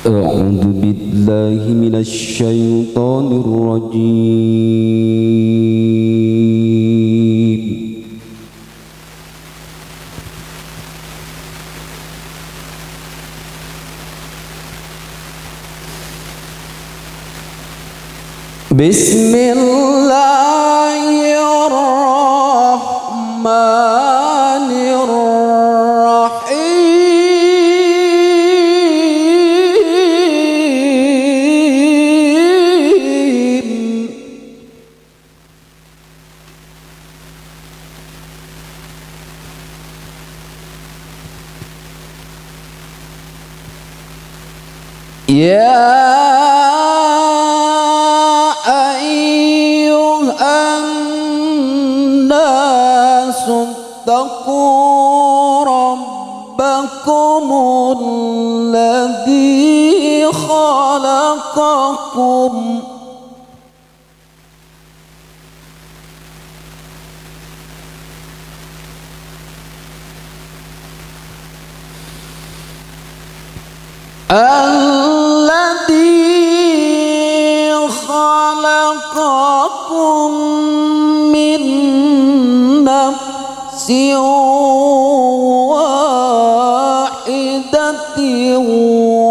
أعوذ بالله من الشيطان الرجيم. بسم الله الرحمن الرحيم. يا أيها الناس اتقوا ربكم الذي خلقكم من نفس واحدة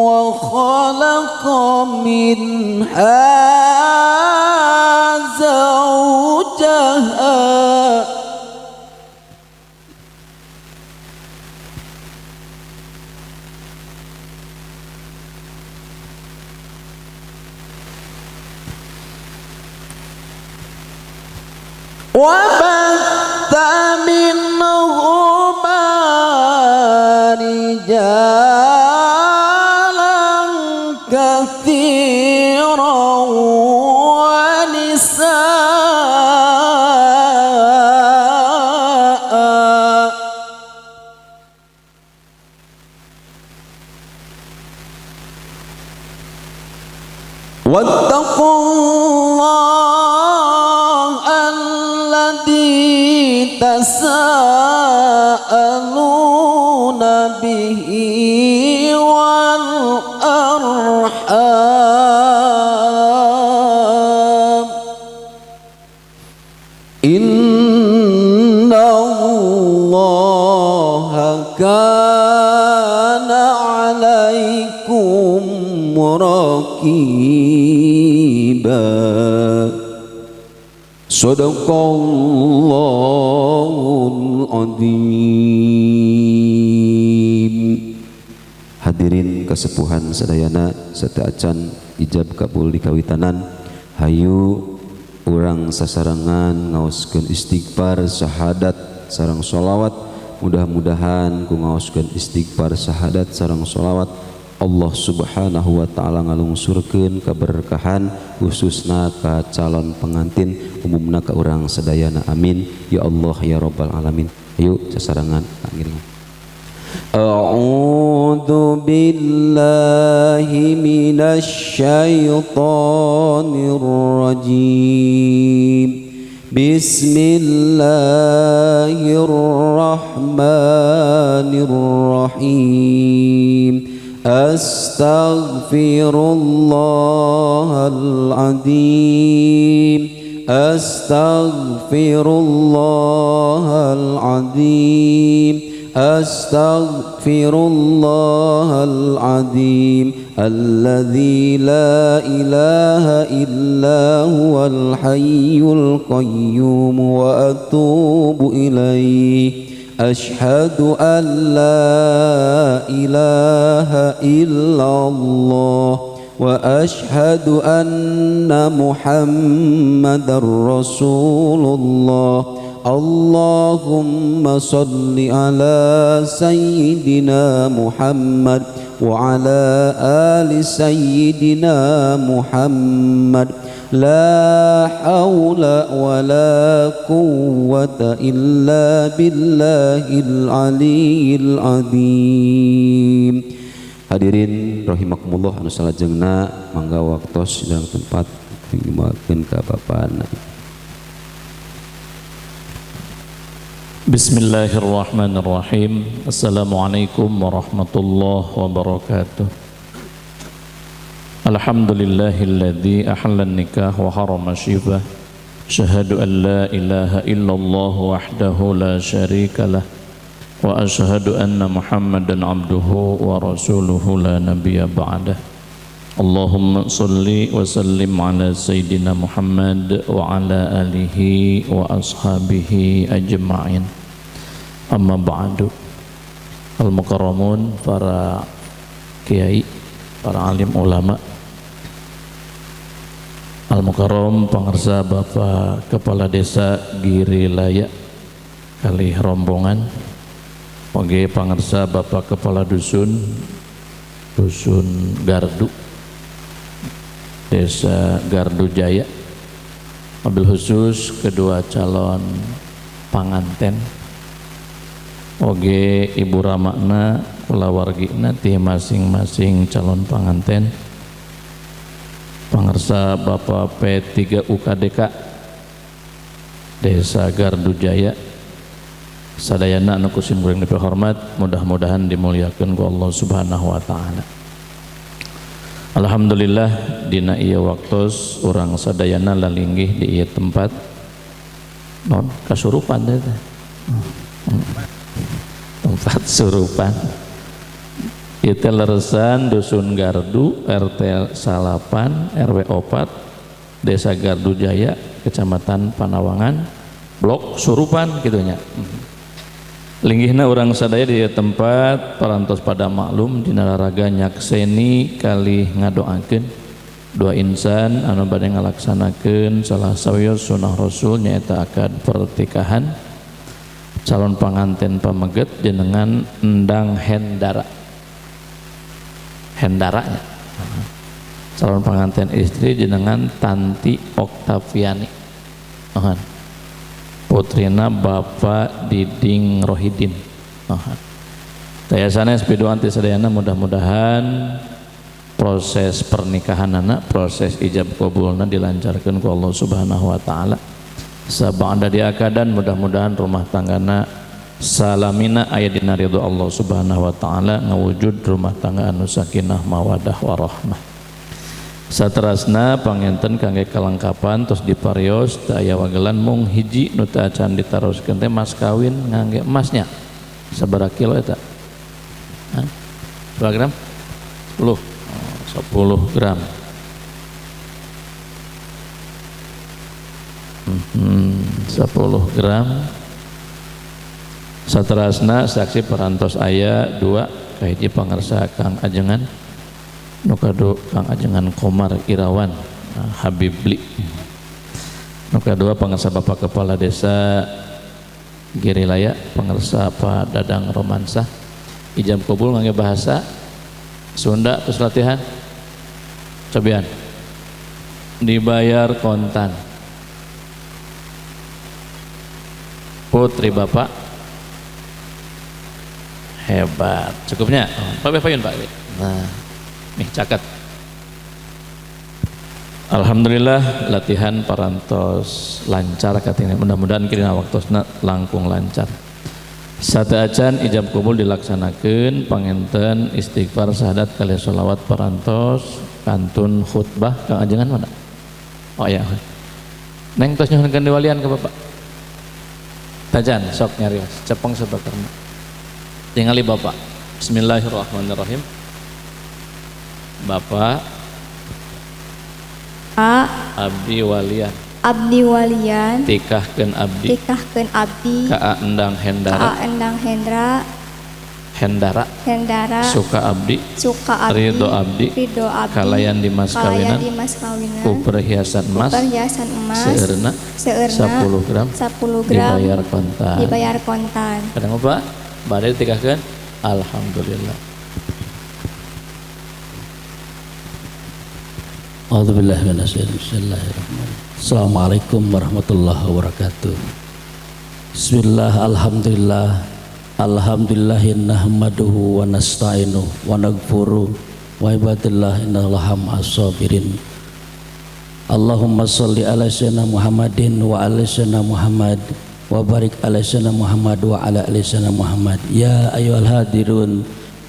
وخلق منها زوجها وبث منهما رجالا كثيرا ونساء واتقوا الله الذي تساءلون به والأرحام إن الله كان عليكم رقيبا. Sadaqallahul adzim. Hadirin kesepuhan sadayana sateuacan ijab kabul dikawitanan, hayu urang sasarengan ngaoskeun istighfar syahadat sareng sholawat. Mudah-mudahan ku ngaoskeun istighfar syahadat sareng sholawat Allah Subhanahu wa ta'ala ngalungsurkeun keberkahan khususna ka calon pengantin, umumna ka urang sadayana. Amin ya Allah ya rabbal alamin. Ayo sasarengan ngiringan. A'udzu billahi minasy syaithanir rajim. Bismillahirrahmanirrahim. Astaghfirullahal azim, astaghfirullahal azim, astaghfirullahal azim alladzi la ilaha illa huwal hayyul qayyum wa atubu ilaihi. Ashhadu an la ilaha illallah wa ashhadu anna Muhammadar Rasulullah. Allahumma salli ala sayyidina Muhammad wa ala ali sayyidina Muhammad. La hawla wa la quwwata illa billahil aliyyil azim. Hadirin rahimakumullah anu salajengna mangga waktos dalam tempat dimakeun ka bapana. Bismillahirrahmanirrahim. Assalamualaikum warahmatullahi wabarakatuh. Alhamdulillahilladzi ahalla nikah wa harrama syifah. Asyhadu an la ilaha illallah wahdahu la syarikalah wa asyhadu anna Muhammadan abduhu wa rasuluhu la nabiyya ba'dah. Allahumma salli wa sallim ala sayyidina Muhammad wa ala alihi wa ashabihi ajma'in. Amma ba'du. Al-mukarramun, para kiai, para alim ulama, al-mukarram pangersa Bapak Kepala Desa Girilaya kalih rombongan, oge pangersa Bapak Kepala Dusun Dusun Gardu Desa Gardu Jaya, mobil khusus kedua calon panganten, oge ibu ramakna kulawargina ti masing-masing calon panganten, pangersa Bapak P3 UKDK Desa Gardu Jaya, sadayana anu ku simkuring dipihormat, mudah-mudahan dimuliakeun ku Allah Subhanahu wa taala. Alhamdulillah dina ieu waktos urang sadayana lalinggih di ieu tempat non kasurupan teh, tempat surupan ieu teh leresan Dusun Gardu RT 8 RW 4 Desa Gardu Jaya Kecamatan Panawangan Blok Surupan kitu nya. Linggihna urang sadaya di tempat parantos pada maklum dina laraga nyakseni kalih ngadoakeun dua insan anu bade ngalaksanakeun salah sawios sunah Rasul nyaeta akad pernikahan calon panganten pameget jenengan Endang Hendara. Hendaranya calon panganten istri jenengan Tanti Oktaviani. Nuhun. Putrina Bapak Diding Rohidin. Daya sanes piduan ti sadayana, mudah-mudahan proses pernikahan anak, proses ijab kabulna dilancarkan ku Allah Subhanahu wa taala. Sabada diakadan mudah-mudahan rumah tanggana salamina aya dina ridho Allah Subhanahu wa taala, ngawujud rumah tangga anu sakinah mawadah warahmah. Saterasna panginten kangge kelengkapan tos diparios teu aya wagelan mung hiji nu teu acan ditaroskeun teh mas kawin ngangge emasnya. Sabaraha kilo eta? Hah? 2 gram? 10. Oh, 10 gram. 10 gram. Saterasna saksi parantos aya 2 kahiji pangersa Kang Ajengan nu kadu Kang Ajengan Komar Irawan Habib Bli, nu kadua pangersa Bapak Kepala Desa Girilaya pangersa Pak Dadang Romansah. Ijab kabul ngangge bahasa Sunda terus latihan cobian dibayar kontan. Putri Bapak hebat cukupnya. Pak Payun Pak. Nah nih caket. Alhamdulillah latihan parantos lancar katanya, mudah-mudahan kira waktosna langkung lancar. Sateuacan ijab kabul dilaksanakeun panginten istighfar syahadat kali sholawat parantos kantun khutbah. Kang Ajengan mana? Oh ya. Neng tos nyuhunkeun diwalian ke Bapak. Tajan sok nyarios cepeng sabakarna. Tingali Bapak. Bismillahirrahmanirrahim. Bapak A Abdi Walian, Abdi Walian tikahkeun abdi, tikahkeun abdi ka Endang Hendara, ka Endang Hendra, Hendara, Hendara, suka abdi, suka abdi, ridho abdi, ridho abdi, kalayan di mas kawinan, kalayan di mas kawinan, ku perhiasan emas, perhiasan emas, seueurna, seueurna, 10 gram, 10 gram, dibayar kontan, dibayar kontan. Kadang Bapak bade ditikahkeun, alhamdulillah. A'udzubillahi minasyaitonir rajim. Bismillahirrahmanirrahim. Assalamualaikum warahmatullahi wabarakatuh. Bismillah, alhamdulillah. Alhamdulillahi nahmaduhu wa nasta'inuhu wa naghfiruh wa ibadillah innallaha ma'as sabirin. Allahumma sholli ala sayyidina Muhammadin wa ala sayyidina Muhammad wa barik ala sayyidina Muhammad wa ala ali sayyidina Muhammad. Ya ayyuhal hadirun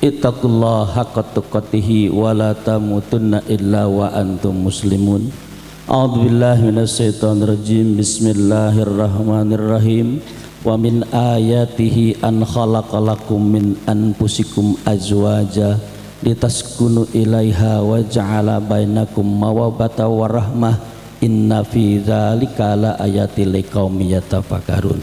Ittaqullaha haqqa tuqatih wa la tamutunna illa wa antum muslimun. A'udzu billahi minasyaitonir rajim. Bismillahirrahmanirrahim. Wa min ayatihi an khalaqalakum min anfusikum azwaja litaskunu ilaiha wa ja'ala bainakum mawabbata wa rahmah. Inna fi dzalika la ayatil liqaumin yatafakkarun.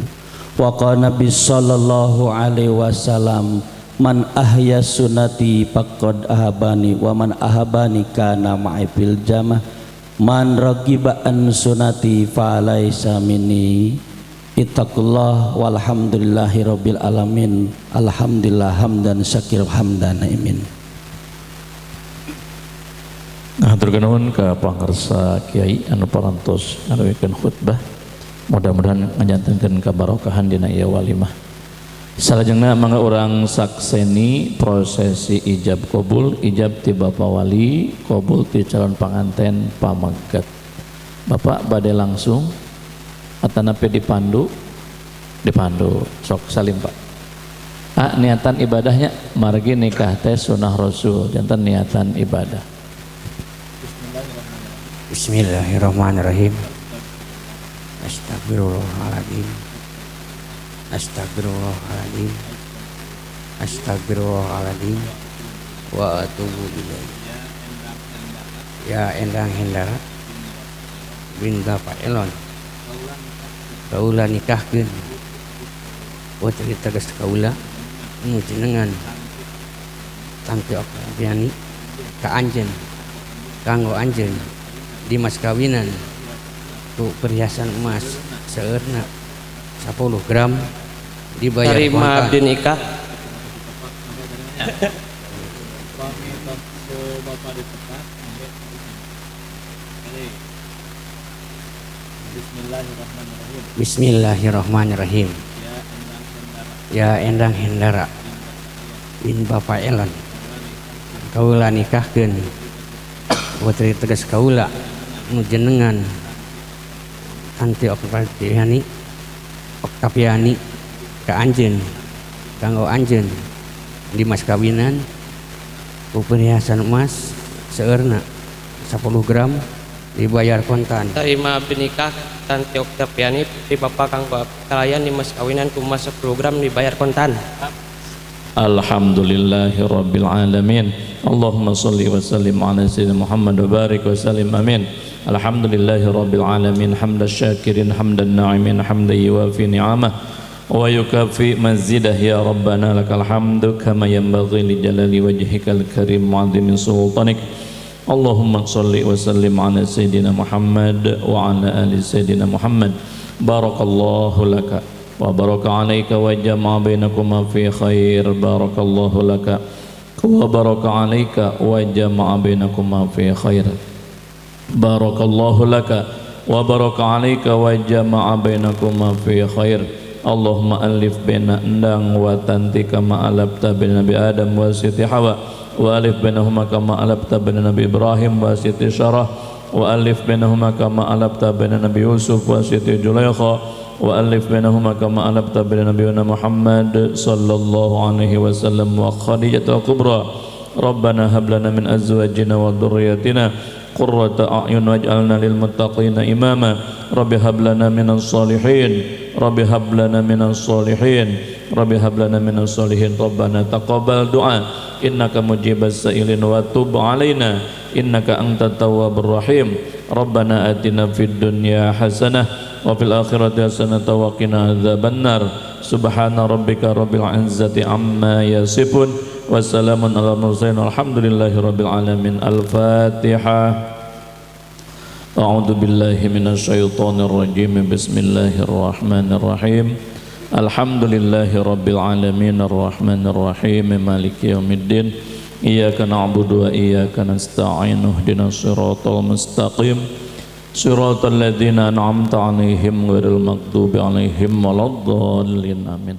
Wa qala nabi sallallahu alaihi wasallam, man ahya sunnati faqad ahabani wa man ahabani kana ma'i fil jamah, man ragiba an sunnati falaisa minni. Ittaqullah walhamdulillahi rabbil alamin. Alhamdulillah hamdan syakir hamdan imin. Hatur nuhun ka pangarsa Kiai anu parantos ngaduikeun khutbah. Mudah-mudahan ngajantenkeun kabarokahan dina ieu walimah. Salajengna mangga urang sakseni prosesi ijab kabul, ijab ti Bapak Wali, kabul ti calon panganten pameget. Bapak bade langsung atanapi dipandu? Dipandu. Sok salim Pak. Ah, niatan ibadahnya margi nikah teh sunah Rasul, janten niatan ibadah. Bismillahirrahmanirrahim. Astagfirullahaladzim. Astagfirullahaladzim. Astagfirullahaladzim. Wa atubu ilaih. Ya Endang Hendara bin Bapak Elon, kaula nikahkeun putri tegas kaula nu jenengan Tanti Oktaviani ka anjeun kanggo anjeun di mas kawinan ku perhiasan emas seueurna 10 gram dibayar terima abdi nikah. Bismillahirrahmanirrahim. Ya Endang Hendara bin Bapak Elon, kaula nikahkeun putri tegas kaula nu jenengan Tanti Oktaviani ka anjeun kanggo anjeun di mas kawinan ku perhiasan emas seueurna 10 gram dibayar kontan. Terima abdi nikah Tanti Oktaviani putri Bapak kanggo kalayan di mas kawinan ku emas 10 gram dibayar kontan. Alhamdulillahirabbil alamin. Allahumma shalli wa sallim ala sayyidina Muhammad wa barik wa sallim, amin. Alhamdulillahirabbil alamin, hamdan syakirin hamdan na'imin hamdan yuwafi ni'amah wa yukafi mazidah. Ya rabbana lakal hamdu kama yanbaghi li jalali wajhikal karim wa 'azimi sultanik. Allahumma shalli wa sallim ala sayyidina Muhammad wa ala ali sayyidina Muhammad. Barakallahu laka wa baraka 'alaika wa jama'a bainakuma fi khair. Barakallahu laka wa baraka 'alaika wa jama'a bainakuma fi khair. Barakallahu laka wa baraka 'alaika wa jama'a bainakuma fi khair. Allahumma alif baina Endang wa Tanti kama alafta baina Nabi Adam wa Siti Hawa, wa alif bainahuma kama alafta baina Nabi Ibrahim wa Siti Syarah, wa alif bainahuma kama alafta baina Nabi Yusuf wa Siti Julaikha, wa alif bainahuma kama alafta baina Nabiyina Muhammad sallallahu alaihi wasallam wa Khadijah al-Kubra. Rabbana hab lana min azwajina wa dhurriyyatina qurrata a'yun waj'alna lil muttaqina imama. Rabbi hab lana minas salihin, Rabbi hab lana minas salihin, Rabbi hab lana minas salihin. Rabbana taqabbal du'a innaka mujibas sa'ilin wa tub 'alaina innaka antat tawwabur rahim. Rabbana atina fid dunya hasanah wa fil akhirati hasanah wa qina adzabannar. Subhana rabbika rabbil izzati amma yasifun wa salamun alal mursalin walhamdulillahi rabbil alamin. Al-Fatihah. A'udzu billahi minasyaitonir rajim. Bismillahirrahmanirrahim. Alhamdulillahi rabbil alamin arrahmanir rahim maliki yaumiddin. Iyyaka na'budu wa iyyaka nasta'in ihdinas siratal mustaqim siratal ladzina an'amta 'alaihim ghairil maghdubi 'alaihim waladdallin. Amin.